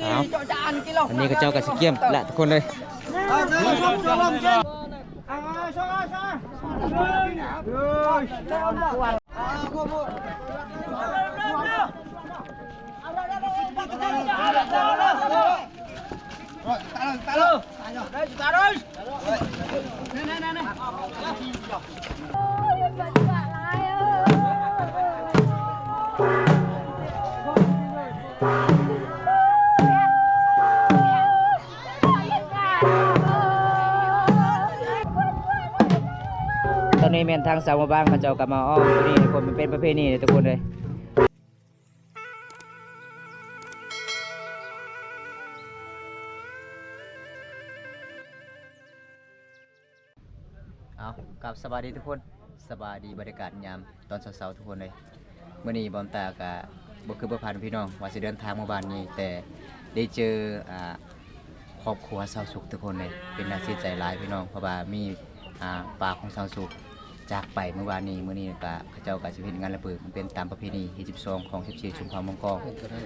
ເອົາ ອັນນີ້ເຂົາເຈົ້າກໍຊິກຽມລະທຸກຄົນເລີຍ. ຕອນນີ້ແມ່ນທາງຊາວໝູ່ບ້ານເຂົາເຈົ້າກໍມາອ້ອມຢູ່ນີ້ທຸກຄົນ, ມັນເປັນປະເພນີເດ້ທຸກຄົນເອີຍ. ເອົາ ກາບສະບາຍດີທຸກຄົນ, ສະບາຍດີບັນຍາກາດຍາມຕອນເຊົ້າໆ ທຸກຄົນເອີຍ. ມື້ນີ້ບອມຕາກະບໍ່ຄິດບໍ່ຝັນພີ່ນ້ອງວ່າຊິເດີນທາງມາບ້ານນີ້, ແຕ່ໄດ້ເຈີ ອ່າ ຄອບຄົວຊາວສຸກທຸກຄົນເລີຍ, ເປັນໜ້າເສຍໃຈຫຼາຍພີ່ນ້ອງ ເພາະວ່າມີ ອ່າ ປ້າຂອງຊາວສຸກຈາກໄປມື້ວານນີ້. ມື້ນີ້ກະເຂົາເຈົ້າກະຊິເຮັດງານລະເບີດ, ມັນເປັນຕາມປະເພນີທີສິບສອງຂອງສິບສີ່ຊົນເຜົ່າມົ້ງກອງ,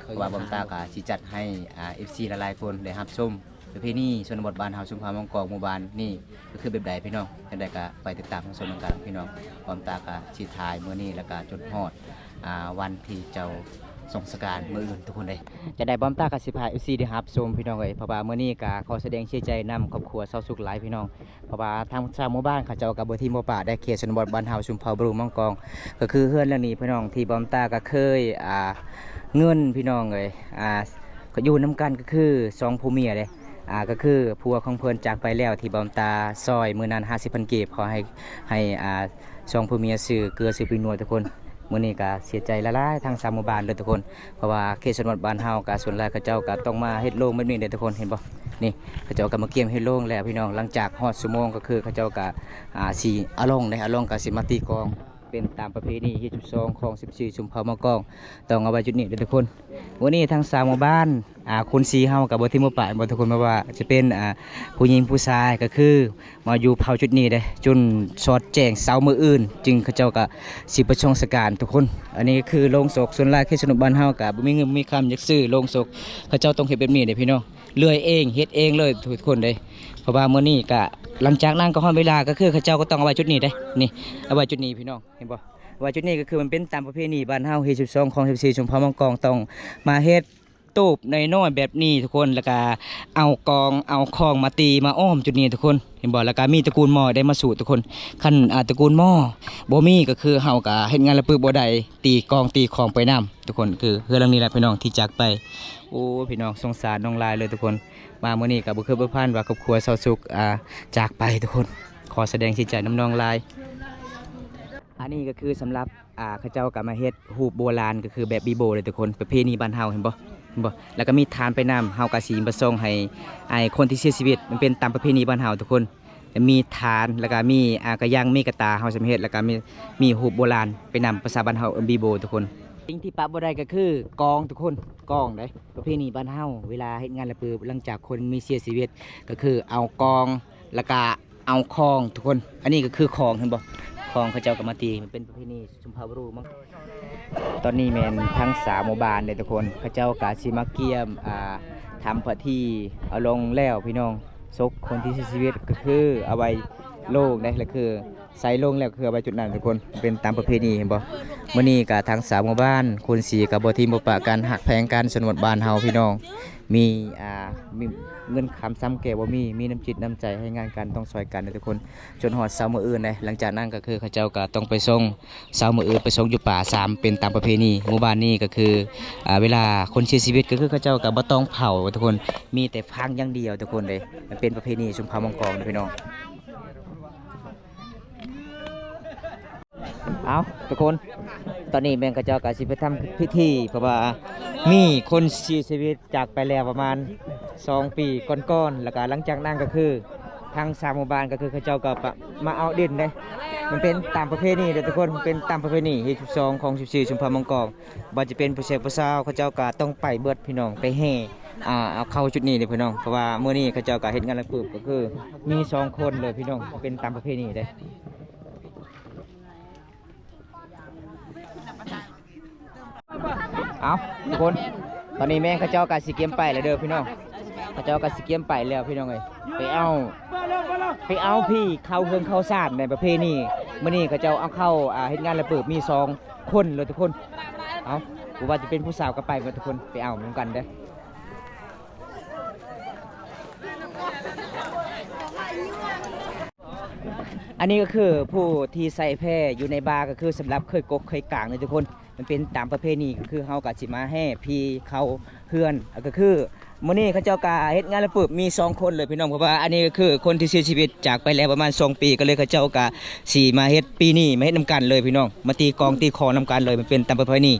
ເພາະວ່າບອມຕາກະຊິຈັດໃຫ້ ອ່າ ເອັຟຊີຫຼາຍໆຄົນໄດ້ຮັບຊົມປະເພນີຊົນນະບົດບ້ານເຮົາ ຊຸມເຜົ່າມົ້ງກອງໝູ່ບ້ານນີ້ຄືແບບໃດພີ່ນ້ອງ. ຈັ່ງໃດກະໄປຕິດຕາມຮັບຊົມນຳກັນພີ່ນ້ອງ. ບອມຕາກະຊິຖ່າຍມື້ນີ້ ແລ້ວກະຈົນຮອດ ອ່າ ວັນທີ່ເຈົ້າສົ່ງສະການມື້ອື່ນທຸກຄົນເດ້. ຈັ່ງໃດບອມຕາກະຊິພາເອັຟຊີໄດ້ຮັບຊົມພີ່ນ້ອງເອີຍ, ເພາະວ່າມື້ນີ້ກະຂໍສະແດງເສຍໃຈນຳຄອບຄົວຊາວສຸກຫຼາຍພີ່ນ້ອງ, ເພາະວ່າທາງຊາວໝູ່ບ້ານເຂົາເຈົ້າກະບໍ່ຖິ້ມບໍ່ປະໄດ້ເຂດຊົນນະບົດບ້ານເຮົາ ຊຸມເຜົ່າບຣູມັງກອງ. ກະຄືເຮືອນຫຼັງນີ້ພີ່ນ້ອງ ທີ່ບອມຕາກະເຄີຍ ອ່າ ເງິນພີ່ນ້ອງເອີຍ ອ່າ ກະຢູ່ນຳກັນ ກະຄືສອງຜົວເມຍເດ້. ອ່າ ກະຄືຜົວຂອງເພິ່ນຈາກໄປແລ້ວ ທີ່ບອມຕາຊ່ອຍມື້ນັ້ນຫ້າສິບພັນກີບ ຂໍໃຫ້ ໃຫ້ ອ່າ ສອງຜົວເມຍຊື້ເກືອຊື້ປີ້ງນົວທຸກຄົນ. ມື້ນີ້ກະເສຍໃຈຫຼາຍໆ ທັງຊາວໝູ່ບ້ານເລີຍທຸກຄົນ, ເພາະວ່າເຂດຊົນນະບົດບ້ານເຮົາກະສ່ວນຫຼາຍເຂົາເຈົ້າກະຕ້ອງມາເຮັດໂລງແບບນີ້ເດ້ທຸກຄົນ ເຫັນບໍ່? ນີ້ເຂົາເຈົ້າກະມາກຽມເຮັດໂລງແລ້ວພີ່ນ້ອງ. ຫຼັງຈາກຮອດຊົ່ວໂມງ ກະຄືເຂົາເຈົ້າກະ ອ່າ ຊິເອົາລົງເດ້ ເອົາລົງກະຊິມາຕີກອງ ເປັນຕາມປະເພນີທີສິບສອງຂອງສິບສີ່ຊົນເຜົ່າມົ້ງກອງ ຕ້ອງເອົາໄວ້ຈຸດນີ້ເດີທຸກຄົນ. ມື້ນີ້ທາງຊາວໝູ່ບ້ານ ອ່າ ຄົນສີເຮົາກະບໍ່ຖິ້ມບໍ່ປະບໍ່ທຸກຄົນ, ບໍ່ວ່າຈະເປັນ ອ່າ ຜູ້ຍິງຜູ້ຊາຍ ກະຄືມາຢູ່ເຝົ້າຈຸດນີ້ເດ້ ຈົນສອດແຈ້ງເຊົ້າມື້ອື່ນ ຈຶ່ງເຂົາເຈົ້າກະຊິໄປສົ່ງສະການທຸກຄົນ. ອັນນີ້ກະຄືໂລງສົບ, ສ່ວນຫຼາຍເຂດຊົນນະບົດບ້ານເຮົາກະບໍ່ມີເງິນບໍ່ມີຄຳຢາກຊື້ໂລງສົບ, ເຂົາເຈົ້າຕ້ອງເຮັດແບບນີ້ເດ້ພີ່ນ້ອງ, ເລື່ອຍເອງ ເຮັດເອງເລີຍທຸກຄົນເດ້. ເພາະວ່າມື້ນີ້ກະ ຫຼັງຈາກນັ້ນກະຮອດເວລາ ກະຄືເຂົາເຈົ້າກະຕ້ອງເອົາໄວ້ຈຸດນີ້ເດ້. ນີ້ ເອົາໄວ້ຈຸດນີ້ພີ່ນ້ອງ ເຫັນບໍ່? ເອົາໄວ້ຈຸດນີ້ ກະຄືມັນເປັນຕາມປະເພນີບ້ານເຮົາ ຮີດສິບສອງຂອງສິບສີ່ຊົນເຜົ່າມັງກອງ ຕ້ອງມາເຮັດຕູບນ້ອຍໆແບບນີ້ທຸກຄົນ, ແລ້ວກະເອົາກອງເອົາຂອງມາຕີມາອ້ອມຈຸດນີ້ທຸກຄົນ ເຫັນບໍ່? ແລ້ວກະມີຕະກູນໝໍ້ໄດ້ມາສູດທຸກຄົນ. ຄັນ ອ່າ ຕະກູນໝໍ້ບໍ່ມີ ກະຄືເຮົາກະເຮັດງານລະປຶກບໍ່ໄດ້, ຕີກອງຕີຂອງໄປນຳທຸກຄົນ. ຄືເຮືອນຫຼັງນີ້ແຫຼະພີ່ນ້ອງທີ່ຈາກໄປ. ໂອ້ ພີ່ນ້ອງ ສົງສານນ້ອງລາຍເລີຍທຸກຄົນ. ມາມື້ນີ້ກະບໍ່ຄິດບໍ່ຝັນວ່າຄອບຄົວຊາວສຸກ ອ່າ ຈາກໄປທຸກຄົນ. ຂໍສະແດງເສຍໃຈນຳນ້ອງລາຍ. ອັນນີ້ກະຄືສຳລັບ ອ່າ ເຂົາເຈົ້າກະມາເຮັດຮູບໂບລານ ກະຄືແບບບີໂບເລີຍທຸກຄົນ, ປະເພນີບ້ານເຮົາ ເຫັນບໍ່? ເຫັນບໍ່? ແລ້ວກະມີຖານໄປນຳ, ເຮົາກະຊິມາສົ່ງໃຫ້ ໃຫ້ຄົນທີ່ເສຍຊີວິດ, ມັນເປັນຕາມປະເພນີບ້ານເຮົາທຸກຄົນ. ມີຖານ ແລ້ວກະມີ ອ່າ ກະຍັງ ມີກະຕ່າ ເຮົາຊິມາເຮັດ, ແລ້ວກະມີ ມີຮູບໂບລານໄປນຳ, ພາສາບ້ານເຮົາເອີ້ນບີໂບທຸກຄົນ. ສິ່ງທີ່ປະບໍ່ໄດ້ກະຄືກອງທຸກຄົນ, ກອງເດ້. ປະເພນີບ້ານເຮົາ ເວລາເຮັດງານລະປຶກ ຫຼັງຈາກຄົນມີເສຍຊີວິດ ກະຄືເອົາກອງ ແລ້ວກະ ເອົາຂອງທຸກຄົນ. ອັນນີ້ກະຄືຂອງ ເຫັນບໍ່? ຂອງເຂົາເຈົ້າກະມາຕີ ມັນເປັນປະເພນີຊົນເຜົ່າບຣູມັງ. ຕອນນີ້ແມ່ນທາງຊາວໝູ່ບ້ານເດ້ທຸກຄົນ, ເຂົາເຈົ້າກະຊິມາກຽມ ອ່າ ທຳພິທີເອົາລົງແລ້ວພີ່ນ້ອງ. ສົບຄົນທີ່ເສຍຊີວິດກະຄືເອົາໄວ້ໂລງເດ້ ລະຄືໃສ່ໂລງແລ້ວຄືເອົາໄວ້ຈຸດນັ້ນທຸກຄົນ, ເປັນຕາມປະເພນີ ເຫັນບໍ່? ມື້ນີ້ກະທາງຊາວໝູ່ບ້ານ ຄົນສີກະບໍ່ຖິ້ມບໍ່ປະກັນ, ຮັກແພງກັນ ຊົນນະບົດບ້ານເຮົາພີ່ນ້ອງ. ມີ ອ່າ ມີເງິນຄຳຊຳແກ້ວບໍ່ມີ, ມີນ້ຳຈິດນ້ຳໃຈໃຫ້ງານກັນ, ຕ້ອງຊ່ອຍກັນເດີທຸກຄົນ ຈົນຮອດເຊົ້າມື້ອື່ນເດ້. ຫຼັງຈາກນັ້ນກະຄືເຂົາເຈົ້າກະຕ້ອງໄປສົ່ງ ເຊົ້າມື້ອື່ນໄປສົ່ງຢູ່ປ່າຊ້ຳ ເປັນຕາມປະເພນີໝູ່ບ້ານນີ້. ກະຄື ອ່າ ເວລາຄົນເສຍຊີວິດກະຄືເຂົາເຈົ້າກະບໍ່ຕ້ອງເຜົາທຸກຄົນ, ມີແຕ່ຝັງຢ່າງດຽວທຸກຄົນເດ້. ມັນເປັນປະເພນີຊົນເຜົ່າມັງກອງເດ້ພີ່ນ້ອງ. ເອົາທຸກຄົນ ຕອນນີ້ແມ່ນເຂົາເຈົ້າກະຊິໄປທຳພິທີ ເພາະວ່າມີຄົນເສຍຊີວິດຈາກໄປແລ້ວປະມານສອງປີກ່ອນໆ. ແລ້ວກະຫຼັງຈາກນັ້ນກະຄືທາງຊາວໝູ່ບ້ານກະຄືເຂົາເຈົ້າກະມາເອົາດິນເດ້. ມັນເປັນຕາມປະເພນີເດ້ທຸກຄົນ, ມັນເປັນຕາມປະເພນີທີສິບສອງຂອງສິບສີ່ຊົນເຜົ່າມັງກອງ. ບໍ່ວ່າຈະເປັນຜູ້ແຊກຜູ້ສາວ ເຂົາເຈົ້າກະຕ້ອງໄປເບິດພີ່ນ້ອງ, ໄປແຫ່ ອ່າ ເອົາເຂົ້າຈຸດນີ້ເດ້ພີ່ນ້ອງ. ເພາະວ່າມື້ນີ້ເຂົາເຈົ້າກະເຮັດງານລະປຶກ ກະຄືມີສອງຄົນເລີຍພີ່ນ້ອງ, ເປັນຕາມປະເພນີເດ້. ເອົາທຸກຄົນ ຕອນນີ້ແມ່ນເຂົາເຈົ້າກໍຊິກຽມໄປແລ້ວເດີພີ່ນ້ອງ ເຂົາເຈົ້າກໍຊິກຽມໄປແລ້ວພີ່ນ້ອງເອີຍ ໄປເອົາ ໄປເອົາຜີເຂົ້າເຮືອນເຂົ້າຊານໃນປະເພນີ ມື້ນີ້ເຂົາເຈົ້າເອົາເຂົ້າ ອ່າ ເຮັດງານລະເບີບມີສອງຄົນເລີຍທຸກຄົນ ເອົາ ບໍ່ວ່າຈະເປັນຜູ້ສາວກໍໄປໝົດທຸກຄົນ ໄປເອົານຳກັນເດີ. ອັນນີ້ກໍຄືຜູ້ທີ່ໃສ່ແພຢູ່ໃນບາ ກໍຄືສຳລັບເຄີຍກົກເຄີຍກາງເດີທຸກຄົນ ມັນເປັນຕາມປະເພນີ ກໍຄືເຮົາກໍຊິມາແຫ່ຜີເຂົ້າເຮືອນ ກໍຄືມື້ນີ້ເຂົາເຈົ້າກໍເຮັດງານລະປຶບມີສອງຄົນເລີຍພີ່ນ້ອງ ເພາະວ່າອັນນີ້ກໍຄືຄົນທີ່ເສຍຊີວິດຈາກໄປແລ້ວປະມານສອງປີ ກໍເລີຍເຂົາເຈົ້າກໍຊິມາເຮັດປີນີ້ ມາເຮັດນຳກັນເລີຍພີ່ນ້ອງ ມາຕີກອງຕີຄໍນຳກັນເລີຍ ມັນເປັນຕາມປະເພນີ.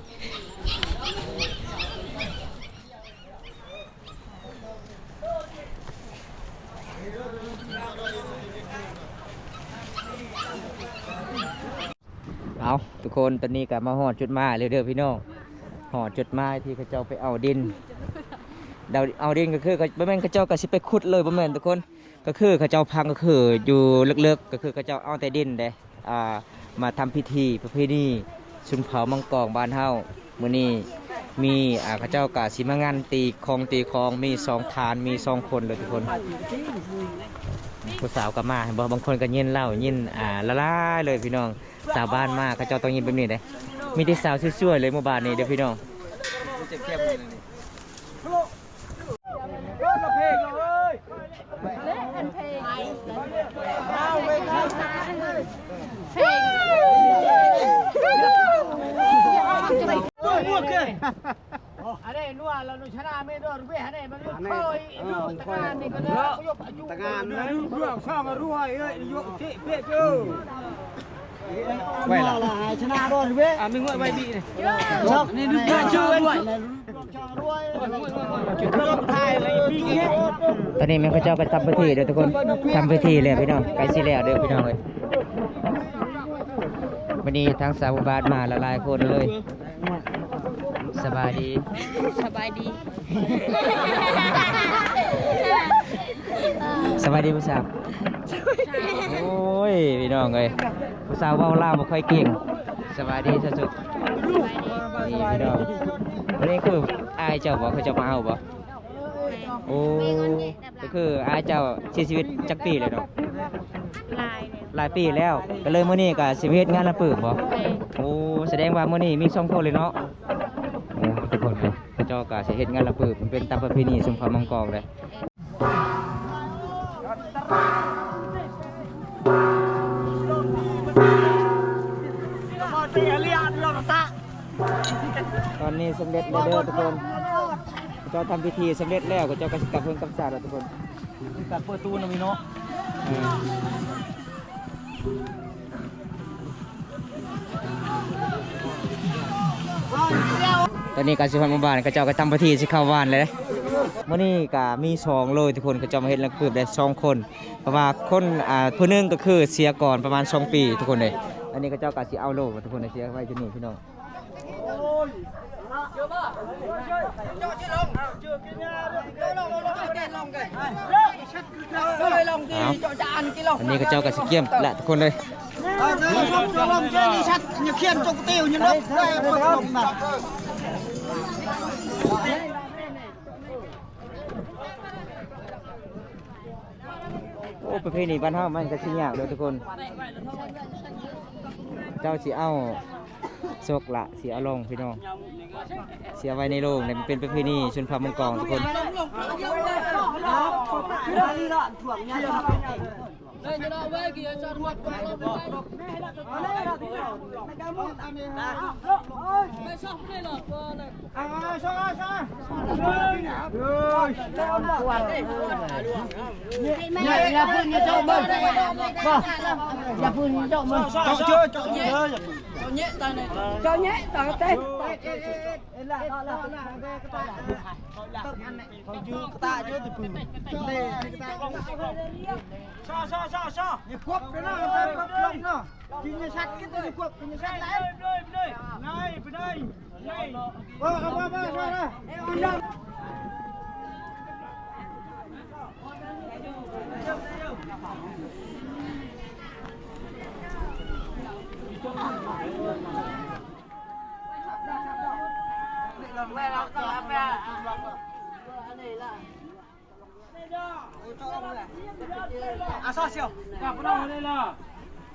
ເອົາ ທຸກຄົນ ຕອນນີ້ກໍມາຮອດຈຸດໝາຍແລ້ວເດີພີ່ນ້ອງ ຮອດຈຸດໝາຍທີ່ເຂົາເຈົ້າໄປເອົາດິນ ເອົາ ເອົາດິນກໍຄື ບໍ່ແມ່ນເຂົາເຈົ້າກໍຊິໄປຂຸດເລີຍ ບໍ່ແມ່ນທຸກຄົນ ກໍຄືເຂົາເຈົ້າຝັງ ກໍຄືຢູ່ເລິກໆ ກໍຄືເຂົາເຈົ້າເອົາແຕ່ດິນເດ້ ອ່າ ມາທຳພິທີປະເພນີຊົນເຜົ່າມັງກອງບ້ານເຮົາ ມື້ນີ້ມີ ອ່າ ເຂົາເຈົ້າກະຊິມາງັນຕີກອງຕີຄໍ ມີສອງທ່ານ ມີສອງຄົນເລີຍທຸກຄົນ ຜູ້ສາວກໍມາ ເຫັນບໍ່ ບາງຄົນກໍຍິນເລົ່າ ຍິນ ອ່າ ຫຼາຍໆເລີຍພີ່ນ້ອງ ຊາວບ້ານມາ ເຂົາເຈົ້າຕ້ອງຍິນແບບນີ້ເດ້ ມີແຕ່ສາວສວຍໆເລີຍໝູ່ບ້ານນີ້ເດີພີ່ນ້ອງ. ຕອນນີ້ແມ່ນເຂົາເຈົ້າກໍທຳພິທີເດີທຸກຄົນ ທຳພິທີແລ້ວພີ່ນ້ອງ ໃກ້ຊິແລ້ວເດີພີ່ນ້ອງເອີຍ ມື້ນີ້ທາງຊາວບ້ານມາຫຼາຍໆຄົນເລີຍ. ສະບາຍດີ ສະບາຍດີ ສະບາຍດີຜູ້ສາວ ໂອ້ຍ ພີ່ນ້ອງເອີຍ ຜູ້ສາວເວົ້າລາວບໍ່ຄ່ອຍເກັ່ງ ສະບາຍດີຊະສຸກ ນີ້ພີ່ນ້ອງ ອັນນີ້ຄືອ້າຍເຈົ້າບໍ່ ເຂົາເຈົ້າມາເອົາບໍ່? ໂອ້ ກໍຄືອ້າຍເຈົ້າເສຍຊີວິດຈັກປີແລ້ວເນາະ? ຫຼາຍແລ້ວ ຫຼາຍປີແລ້ວ ກໍເລີຍມື້ນີ້ກໍຊິມາເຮັດງານລະປຶກບໍ່? ແມ່ນ ໂອ້ ສະແດງວ່າມື້ນີ້ມີສອງຄົນເລີຍເນາະ ໂອ້ ທຸກຄົນ ເຂົາເຈົ້າກໍຊິເຮັດງານລະປຶກ ມັນເປັນຕາມປະເພນີຊົນເຜົ່າມັງກອງເດ້. ຕອນນີ້ສຳເລັດແລ້ວເດີທຸກຄົນ ເຂົາເຈົ້າທຳພິທີສຳເລັດແລ້ວ ເຂົາເຈົ້າກໍຊິກັບເຮືອນກັບຊານແລ້ວທຸກຄົນ ການເປີດຕູ້ນະມີເນາະ ເອີ. ຕອນນີ້ກໍຊິຮອດໝູ່ບ້ານ ເຂົາເຈົ້າກໍທຳພິທີຊິເຂົ້າບ້ານແລ້ວເດ້ ມື້ນີ້ກໍມີສອງເລີຍທຸກຄົນ ເຂົາເຈົ້າມາເຮັດແລ້ວປຶບໄດ້ສອງຄົນ ເພາະວ່າຄົນ ອ່າ ຜູ້ໜຶ່ງກໍຄືເສຍກ່ອນປະມານສອງປີທຸກຄົນເດ້ ອັນນີ້ເຂົາເຈົ້າກໍຊິເອົາໂລດທຸກຄົນ ເສຍໄວ້ຢູ່ນີ້ພີ່ນ້ອງ. ເອົາ ອັນນີ້ເຂົາເຈົ້າກໍຊິກຽມແຫຼະທຸກຄົນເລີຍ ໂອ້ ປະເພນີບ້ານເຮົາມັນກໍຊິຍາກເດີທຸກຄົນ ເຈົ້າຊິເອົາສົກລະຊິເອົາລົງພີ່ນ້ອງ ຊິເອົາໄວ້ໃນໂລງ ແລະມັນເປັນປະເພນີຊົນເຜົ່າມັງກອງທຸກຄົນ. ອາຊາຊຽວ ກັບນ້ອງໄດ້ລະ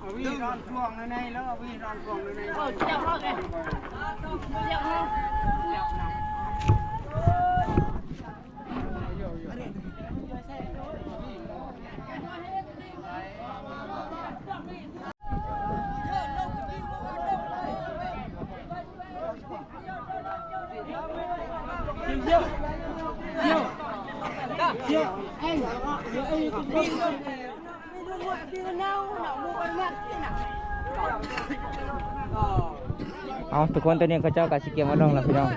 ອາວິດອນພວງໃນໃນລະ ອາວິດອນພວງໃນໃນ ເອີ ຈຽບເຮົາເດ້ ຈຽບເຮົາ. ເອົາ ທຸກຄົນ ຕອນນີ້ເຂົາເຈົ້າກໍຊິກຽມເອົາລົງແລ້ວ ພີ່ນ້ອງ.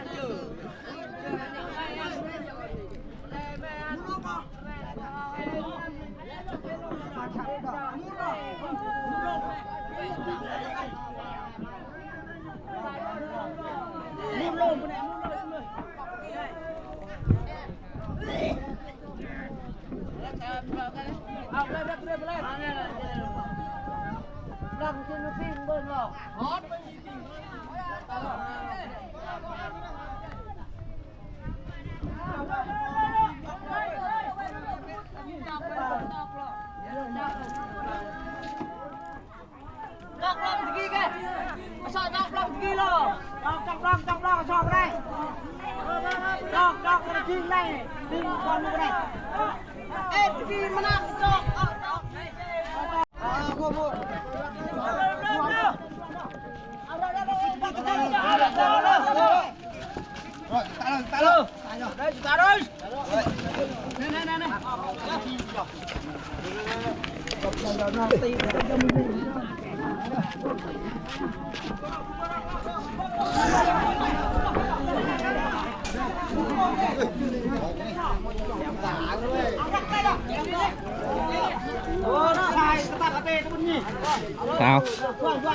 ເອົາ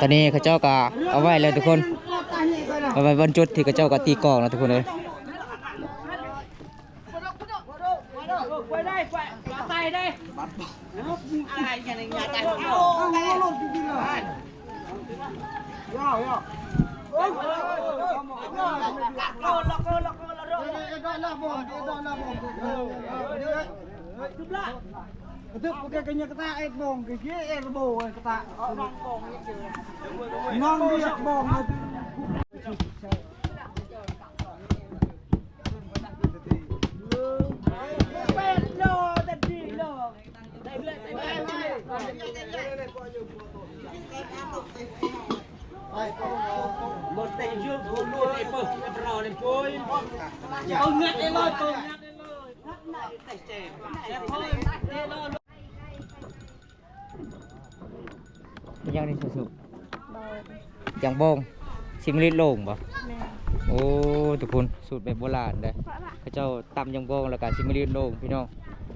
ຕອນນີ້ເຂົາເຈົ້າກໍເອົາໄວ້ແລ້ວທຸກຄົນ ເອົາໄວ້ບ່ອນຈຸດທີ່ເຂົາເຈົ້າກໍຕີກອງແລ້ວທຸກຄົນເອີຍ. ເປັນຫຍັງນີ້ ສຸກໆ? ເບົາ ຈັ່ງບອງ ຊິມະລິດໂລ່ງບໍ່? ແມ່ນ. ໂອ້ ທຸກຄົນ ສູດແບບໂບລານເດ້ ເຂົາເຈົ້າຕຳຈັ່ງບອງ ແລ້ວກະຊິມະລິດໂລ່ງ ພີ່ນ້ອງ.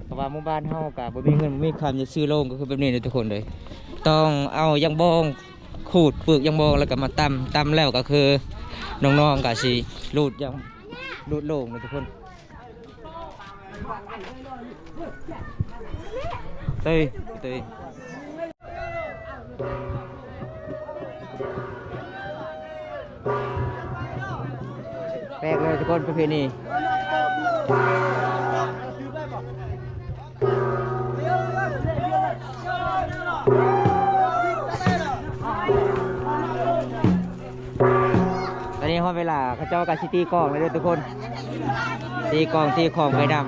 ເພາະວ່າໝູ່ບ້ານເຮົາກະບໍ່ມີເງິນບໍ່ມີຄຳ ຈະຊື້ໂລ່ງກໍຄືແບບນີ້ເດ້ທຸກຄົນເດີ. ຕ້ອງເອົາຈັ່ງບອງ ຂູດປຶກຈັ່ງບອງ ແລ້ວກະມາຕຳ ຕຳແລ້ວກໍຄືນ້ອງໆກະຊິຮູດຢ່າງ ຮູດໂລ່ງເດ້ທຸກຄົນ. ເຕີຍ ເຕີຍ ແປກເລີຍທຸກຄົນ ປະເພນີ. ຕອນນີ້ຮອດເວລາ ເຂົາເຈົ້າກໍຊິຕີກອງແລ້ວເດີທຸກຄົນ ຕີກອງ ຕີຂອງໄປນຳ.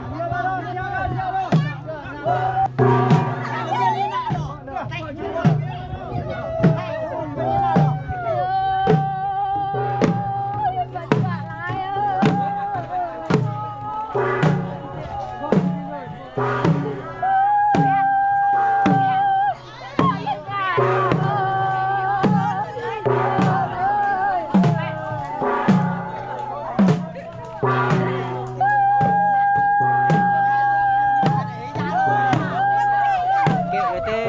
ເກັບໄວ້ແຕ່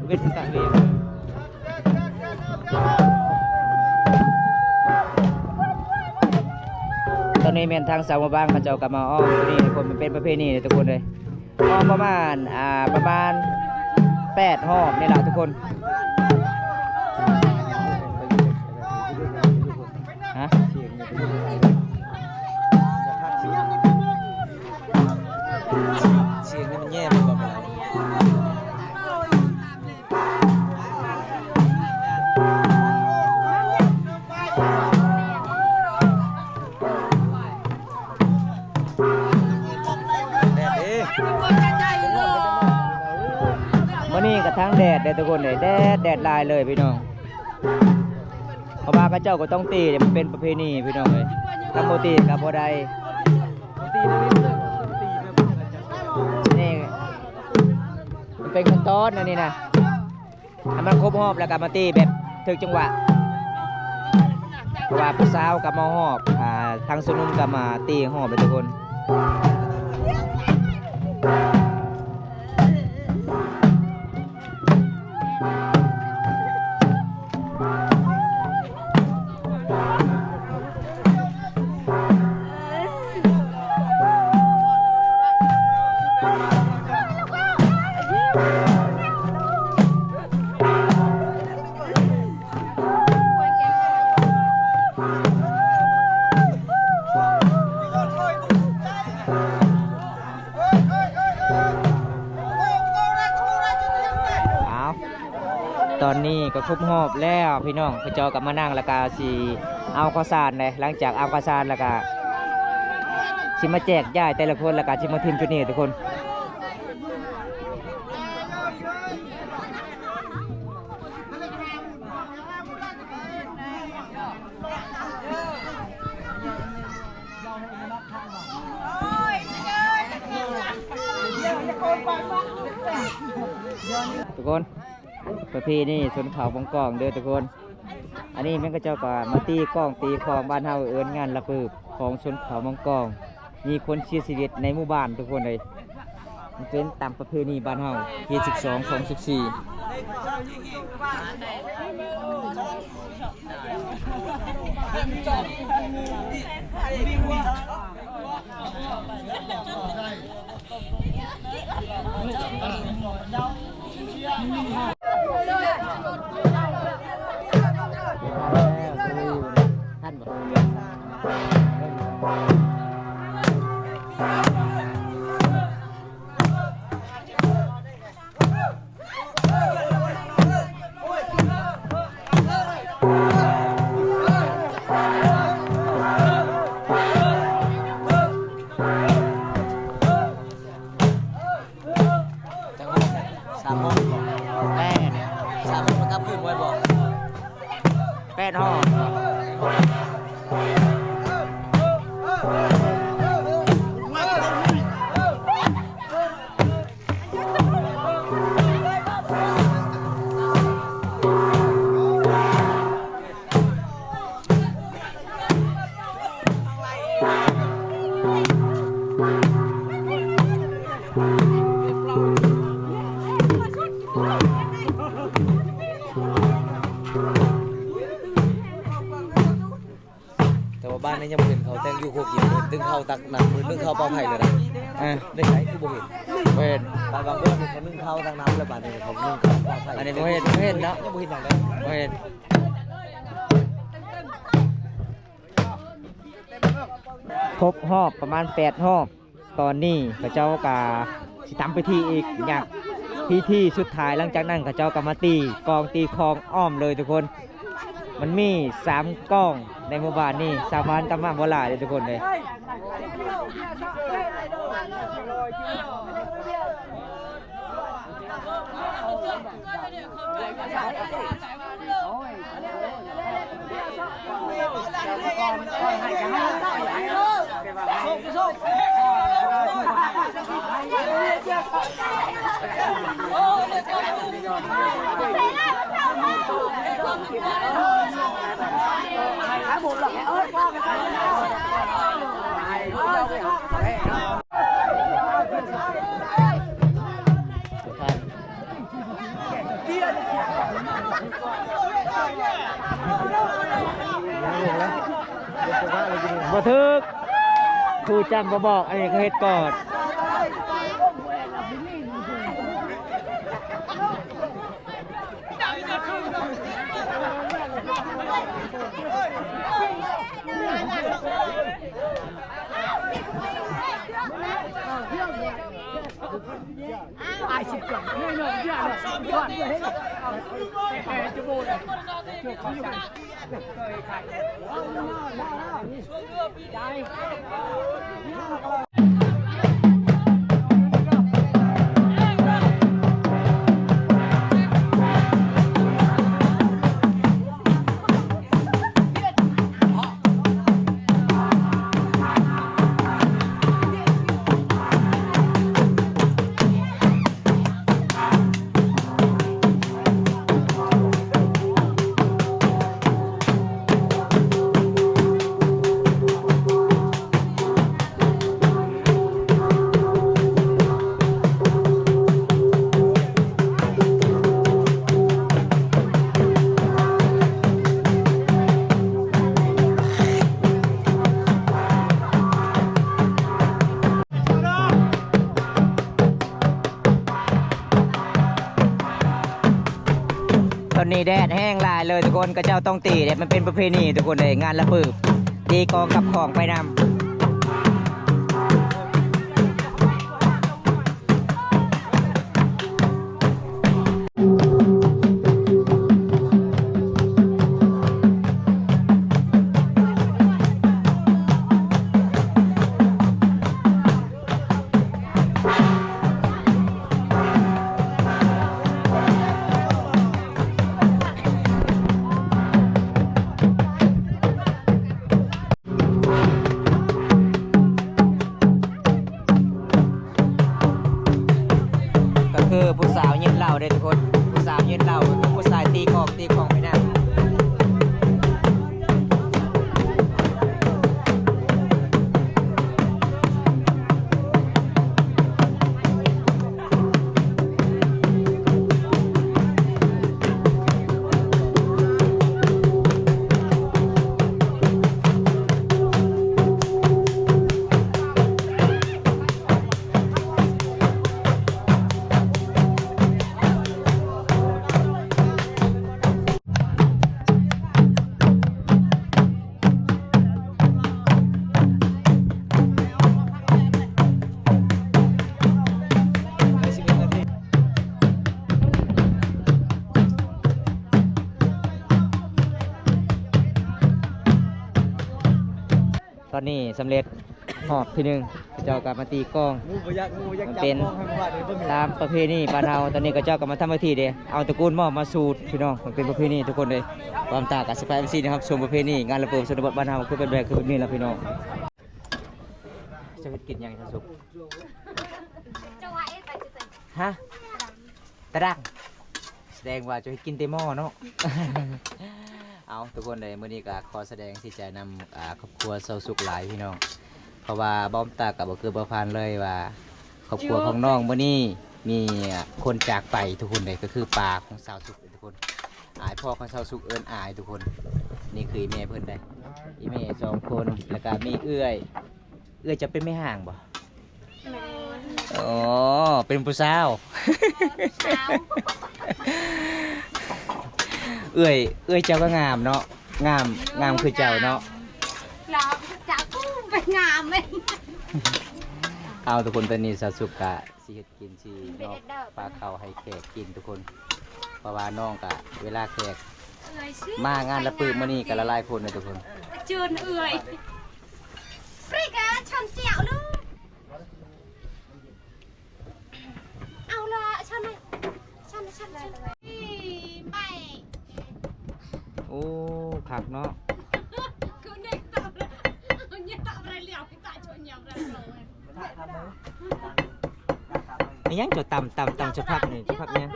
ເວັນຕາເວນ. ຕອນນີ້ແມ່ນທາງຊາວໝູ່ບ້ານເຂົາເຈົ້າກໍມາອ້ອມຢູ່ນີ້ທຸກຄົນ ມັນເປັນປະເພນີເດ້ທຸກຄົນເອີຍ. ອ້ອມປະມານ ອ່າ ປະມານແປດຮອບນີ້ລະທຸກຄົນ. ຮະ? ສຽງນີ້ມັນແຍ່ບໍ່ເປັນໄປແລ້ວ. ແດດເດ້ ມື້ນີ້ກໍທັງແດດເດ້ທຸກຄົນເດ້ ແດດ ແດດຫຼາຍເລີຍພີ່ນ້ອງ ເພາະວ່າເຂົາເຈົ້າກໍຕ້ອງຕີ ມັນເປັນປະເພນີພີ່ນ້ອງເອີຍ ຄັນບໍ່ຕີກໍບໍ່ໄດ້ ນີ້ ມັນເປັນຂັ້ນຕອນອັນນີ້ນະ. ໃຫ້ມັນຄົບຮອບແລ້ວກໍມາຕີແບບຖືກຈັງຫວະ ເພາະວ່າຜູ້ສາວກໍມາຮອບ ອ່າ ທາງຊະນຸມກໍມາຕີຮອບເດ້ທຸກຄົນ. ເອົາ ຕອນນີ້ກໍຄົບຮອບແລ້ວພີ່ນ້ອງ ເຂົາເຈົ້າກໍມານັ່ງ ແລ້ວກໍຊິເອົາເຂົ້າສານເດ້ ຫຼັງຈາກເອົາເຂົ້າສານແລ້ວກໍຊິມາແຈກຢາຍແຕ່ລະຄົນ ແລ້ວກໍຊິມາຖິ້ມຈຸດນີ້ທຸກຄົນ. ທຸກຄົນ ປະເພນີຊົນເຜົ່າມົ້ງກອງເດີທຸກຄົນ. ອັນນີ້ແມ່ນເຂົາເຈົ້າກໍມາຕີກ້ອງຕີຂອງ ບ້ານເຮົາເອີ້ນງານລະເປີບຂອງຊົນເຜົ່າມົ້ງກອງ. ມີຄົນເສຍຊີວິດໃນໝູ່ບ້ານທຸກຄົນເອີຍ. ມັນເປັນຕາມປະເພນີບ້ານເຮົາ ເຂດສິບສອງ ຂອງສິບສີ່. ຈັກໂມງ? ສາມໂມງ. ແປດ. ສາມໂມງ ກັບຄືນໄວບໍ່? ແປດຮອດ. ແຕ່ວ່າບ້ານນີ້ຍັງບໍ່ເຫັນເຂົາແຕ່ງຢູ່ຄົວກິນ ເພິ່ນໜຶ້ງເຂົ້າຕັກນ້ຳ ເພິ່ນໜຶ້ງເຂົ້າເປົ່າໄຜ່ເລີຍນະ. ເອີ ໄດ້ໃສຄືບໍ່ເຫັນ? ບໍ່ເຫັນ. ບາງ ບາງຄົນເຂົາໜຶ້ງເຂົ້າຕັກນ້ຳແລ້ວ ບາດນີ້ເຂົາໜຶ້ງເຂົ້າເປົ່າໄຜ່. ອັນນີ້ບໍ່ເຫັນ ບໍ່ເຫັນເນາະ. ຍັງບໍ່ເຫັນຫຍັງເລີຍ. ບໍ່ເຫັນ. ຄົບຮອບປະມານແປດຮອບ. ຕອນນີ້ເຂົາເຈົ້າກະຊິທຳພິທີອີກຢ່າງ ພິທີສຸດທ້າຍ. ຫຼັງຈາກນັ້ນເຂົາເຈົ້າກະມາຕີກ້ອງຕີຂອງອ້ອມເລີຍທຸກຄົນ. ມັນມີສາມກ້ອງໃນໝູ່ບ້ານນີ້ ຊາວບ້ານກະມາບໍ່ຫຼາຍເດ້ທຸກຄົນເດ້. ບໍ່ຖືກ ຄູຈຳບໍ່ບອກ ອັນນີ້ເຂົາເຮັດກ່ອນ. ເ ຕອນນີ້ແດດແຮງຫຼາຍເລີຍທຸກຄົນ ຂະເຈົ້າຕ້ອງຕີເດ້ ມັນເປັນປະເພນີທຸກຄົນເດ້ ງານລະປຶບ ຕີກອງກັບຂອງໄປນຳ. ກໍຄືຜູ້ສາວຍິນເຫຼົ້າເດ້ທຸກຄົນ ຜູ້ສາວຍິນເຫຼົ້າ ຜູ້ຊາຍຕີກອງ ຕີຂອງໄປນຳ. ຕອນນີ້ສຳເລັດຮອບທີໜຶ່ງ ເຂົາເຈົ້າກໍມາຕີກອງ ມັນເປັນຕາມປະເພນີບ້ານເຮົາ. ຕອນນີ້ເຂົາເຈົ້າກໍມາທຳພິທີເດ້ ເອົາຕະກູນໝໍ້ມາສູດ ພີ່ນ້ອງ ມັນເປັນປະເພນີທຸກຄົນເດ້. ຄວາມຕ່າງກັບສະພາບເອັຟຊີນະຄັບ ຊົມປະເພນີງານລະເປີດຊົນນະບົດບ້ານເຮົາ ຄືເປັນແບບຄືແບບນີ້ລະພີ່ນ້ອງ. ຈະເຮັດກິນຫຍັງ ຊາວສຸກ? ຮະ? ຕະດັງ ສະແດງວ່າເຈົ້າເຮັດກິນແຕ່ໝໍ້ເນາະ. ເອົາ ທຸກຄົນເອີຍ ມື້ນີ້ກໍຂໍສະແດງເສຍໃຈນຳ ອ່າ ຄອບຄົວຊາວສຸກຫຼາຍພີ່ນ້ອງ ເພາະວ່າບ່າວຕາກໍບໍ່ເຄີຍບໍ່ຜ່ານເລີຍວ່າ ຄອບຄົວຂອງນ້ອງມື້ນີ້ມີຄົນຈາກໄປທຸກຄົນເດ້ ກໍຄືປ້າຂອງຊາວສຸກທຸກຄົນ ອ້າຍພໍ່ຂອງຊາວສຸກ ເອີ້ນອ້າຍທຸກຄົນ. ນີ້ຄືອີ່ແມ່ເພິ່ນເດ້ ອີ່ແມ່ສອງຄົນ ແລ້ວກໍມີເອື້ອຍ ເອື້ອຍຈະເປັນແມ່ຮ້າງບໍ່? ແມ່ນ. ອໍ ເປັນຜູ້ສາວ ສາວ. ເອື້ອຍ ເອື້ອຍເຈົ້າກໍງາມເນາະ ງາມ ງາມຄືເຈົ້າເນາະ ລາວເຈົ້າກໍໄປງາມເອງ. ເອົາ ທຸກຄົນ ຕອນນີ້ຊາວສຸກກະຊິເຮັດກິນ ຊິເນາະ ປາເຂົ້າໃຫ້ແຂກກິນທຸກຄົນ ເພາະວ່ານ້ອງກະ ເວລາແຂກມາງານລະປຶກມື້ນີ້ກະຫຼາຍໆຄົນເດ້ທຸກຄົນ. ເຊີນເອື້ອຍ ປຣີກະຊົນຈຽວລູກ ເອົາລະ ຊົນ ຊົນ ຊົນ ໂອ້ ຄັກເນາະ. ແມ່ນຫຍັງເຈົ້າຕຳ ຕຳ ຕຳສະຜັກນີ້ ສະຜັກຫຍັງ?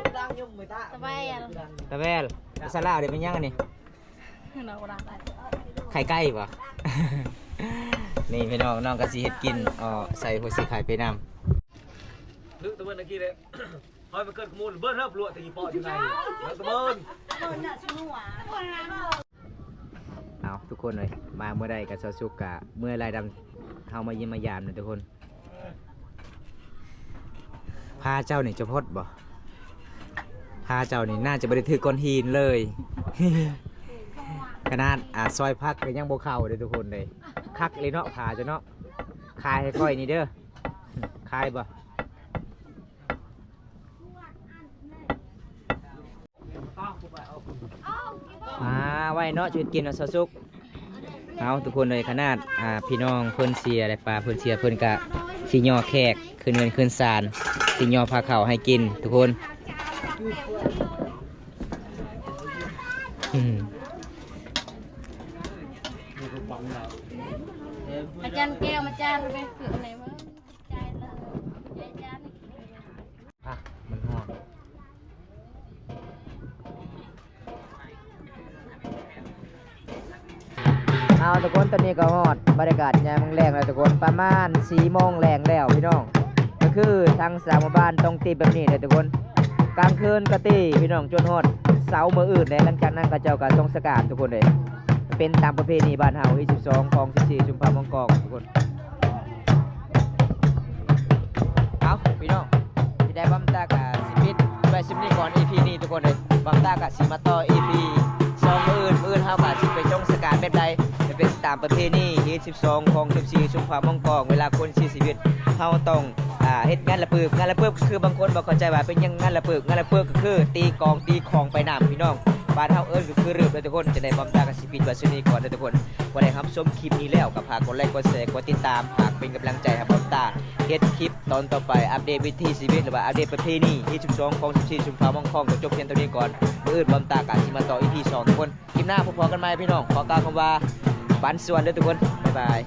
ຕະແວລ ຕະແວລ. ພາສາລາວເດ້ແມ່ນຫຍັງອັນນີ້? ໄຂ່ໄກ່ບໍ່? ນີ້ພີ່ນ້ອງ ນ້ອງກໍຊິເຮັດກິນ ເອົາໃສ່ຫົວສີໄຂ່ໄປນຳ. ນຶກແຕ່ເບິ່ງຕະກີ້ເດ້ ຮອຍມັນເກີດຂະມູນເບີດເຮີບລົວດຕະກີ້ເປາະຢູ່ໃນ ເບິ່ງຕະເບິ່ງ. ເອົາ ທຸກຄົນເອີຍ ມາເມື່ອໃດກໍຊາວສຸກກະເມື່ອຫຼາຍນຳເຮົາມາຢ້ຽມມາຢາມນະທຸກຄົນ. ຜ້າເຈົ້ານີ້ຈະພອດບໍ່? ຜ້າເຈົ້ານີ້ໜ້າຈະບໍ່ໄດ້ຖືກກ້ອນຫີນເລີຍ. ຂະໜາດ ອາ ຊອຍຜັກກໍຍັງບໍ່ເຂົ້າເດ້ທຸກຄົນເດ້. ຄັກເລີຍເນາະ ພາເຈົ້າເນາະ. ຂາຍໃຫ້ຂ້ອຍນີ້ເດີ. ຂາຍບໍ່? ມາໄວ້ເນາະ ຊິເຮັດກິນເນາະ ສາວສຸກ. ເອົາ ທຸກຄົນເອີຍ ຂະໜາດ ອາ ພີ່ນ້ອງເພິ່ນເສຍ ແລະ ປ້າເພິ່ນເສຍ ເພິ່ນກະຊິຍໍແຂກ ຄືນເຮືອນຄືນຊານ ຊິຍໍພາເຂົ້າໃຫ້ກິນທຸກຄົນ. ອືມ ອາຈານແກ້ວ ມາຈານໄປຄືອັນໃດວະ? ໃຈເລີຍ ໃຈຈານ. ອ່ະ ມັນຮ້ອນ. ເອົາ ທຸກຄົນ ຕອນນີ້ກໍຮອດບັນຍາກາດຍາມແລງແລ້ວທຸກຄົນ ປະມານສີ່ໂມງແລງແລ້ວພີ່ນ້ອງ. ກໍຄືທາງຊາວໝູ່ບ້ານຕ້ອງຕີແບບນີ້ແຫຼະທຸກຄົນ ກາງຄືນກໍຕີພີ່ນ້ອງ ຈົນຮອດເຊົ້າມື້ອື່ນແຫຼະ. ຫຼັງຈາກນັ້ນເຂົາເຈົ້າກໍສົ່ງສະການທຸກຄົນເດ້. ເປັນຕາມປະເພນີບ້ານເຮົາ ຮີດສິບສອງ ຄອງສິບສີ່ ຊຸມພາມ່ວງກອງທຸກຄົນ. ເອົາ ພີ່ນ້ອງ ທີ່ໄດ້ບອມຕາກະຊິປິດໄວ້ສ່ຳນີ້ກ່ອນ ອີພີນີ້ທຸກຄົນເອີຍ. ບອມຕາກະຊິມາຕໍ່ ອີພີສອງມື້ອື່ນ. ມື້ອື່ນເຮົາກະຊິໄປຊົງສະການແບບໃດ ຈະເປັນຕາມປະເພນີ ຮີດສິບສອງ ຄອງສິບສີ່ ຊຸມພາມ່ວງກອງ. ເວລາຄົນເສຍຊີວິດ ເຮົາຕ້ອງ ອ່າ ເຮັດງານລະປຶກ. ງານລະປຶກຄືບາງຄົນບໍ່ເຂົ້າໃຈວ່າເປັນຫຍັງງານລະປຶກ. ງານລະປຶກກໍຄືຕີກອງຕີຂອງໄປນຳພີ່ນ້ອງ. ບ້ານເຮົາເອີ້ນກໍຄືລືບເດີທຸກຄົນ. ຈັ່ງໃດບອມຕາກໍຊິປິດໄວ້ສ່ຳນີ້ກ່ອນເດີທຸກຄົນ. ຜູ້ໃດຮັບຊົມຄລິບນີ້ແລ້ວກໍຝາກກົດໄລ ກົດແຊ ກົດຕິດຕາມ ຝາກເປັນກຳລັງໃຈໃຫ້ບອມຕາເຮັດຄລິບຕອນຕໍ່ໄປ ອັບເດດວິຖີຊີວິດ ຫຼືວ່າອັບເດດປະເພນີ ຮີດສິບສອງ ຄອງສິບສີ່ ຊຸມພາມ່ວງກອງ. ກໍຈົບພຽງເທົ່ານີ້ກ່ອນ. ມື້ອື່ນບອມຕາກໍຊິມາຕໍ່ ອີພີສອງທຸກຄົນ. ຄລິບໜ້າພົບພໍ້ກັນໃໝ່ພີ່ນ້ອງ. ຂໍກ່າວຄຳວ່າ ປັນສ່ວນເດີທຸກຄົນ. ບາຍບາຍ.